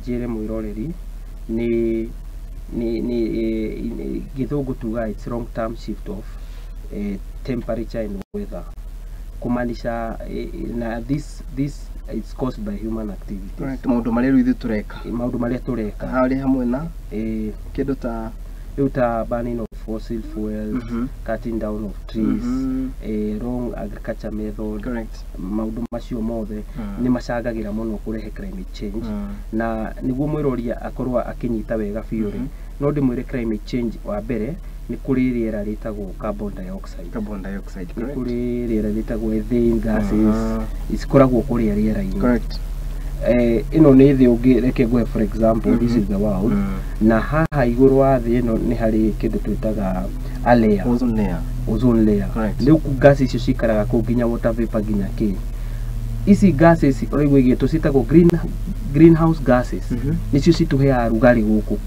Njĩre mwĩroreri nĩ gĩthũngũ tuga it's long term shift of temperature and weather, kumaanisha na this is caused by human activities. Correct. Maũndũ marĩa rĩu ithuĩ tũreka. Maũndũ marĩa tũreka. Harĩ hamwe na kĩndũ ta rĩu ta burning of fossil fuels, cutting down of trees, wrong agriculture method. Maũndũ macio mothe nĩ macangagĩra mũno kũrehe climate change. Na nĩguo mwĩroria akorwo akĩnyita wega biũ rĩ, no ndĩmwĩre climate change wa mbere nĩ kũrĩ rĩera rĩtagwo carbon dioxide. Carbon dioxide. Nĩ kũrĩ rĩera rĩtagwo ethane gases, cikoragwo kũrĩa rĩera-inĩ. Ĩno nĩ thĩ ũngĩ, reke ngũhe for example, this is the world, na haha igũrũ wa thĩ ĩno nĩ harĩ kĩndũ twĩtaga a layer. Ozone layer. Ozone layer. Rĩu gas icio cikaraga kũu nginya water vapor nginya kĩ ici gases ũraigua igĩtwo ciĩtagwo greenhouse gases. Nĩcio citũheaga rugarĩ gũkũ,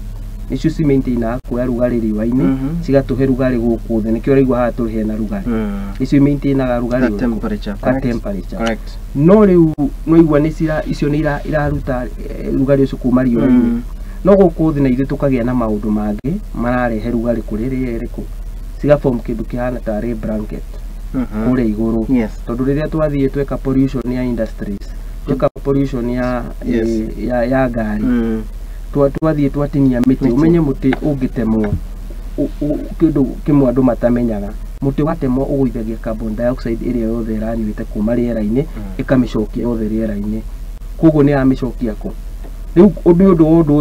nĩcio ci maintainaga kuoya rugarĩ riũa-inĩ, cigatũhe rugarĩ gũkũ thĩ. Nĩkĩo ũraigua haha tũrĩ hena rugarĩ. Nĩcio maintainaga rugarĩ Ka ũrĩkũ? Temperature. Ka temperature. No rĩu nĩwaigua nĩ cira icio nĩ iraruta rugarĩ ũcio kuma riũa-inĩ, no gũkũ thĩ na ithuĩ tũkagĩa na maũndũ mangĩ mararehe rugarĩ kũrĩ rĩera rĩkũ, cigaform kĩndũ kĩhana tarĩ blanket kũrĩa igũrũ. Tondũ rĩrĩa twathiĩ tweka pollution ya industries, tweka pollution ya ya ngari, twathiĩ twatinia mĩtĩ. Mĩtĩ. Ũmenye mũtĩ ũngĩtemwo, kĩndũ kĩmwe andũ matamenyaga, mũtĩ watemwo ũgũithagia carbon dioxide ĩrĩa yothe ĩranyuĩte kuma rĩera-inĩ, ĩkamĩcokia yothe rĩera-inĩ. Koguo nĩ yamĩcokia kũ rĩu ũndũ ũndũ wa ũndũ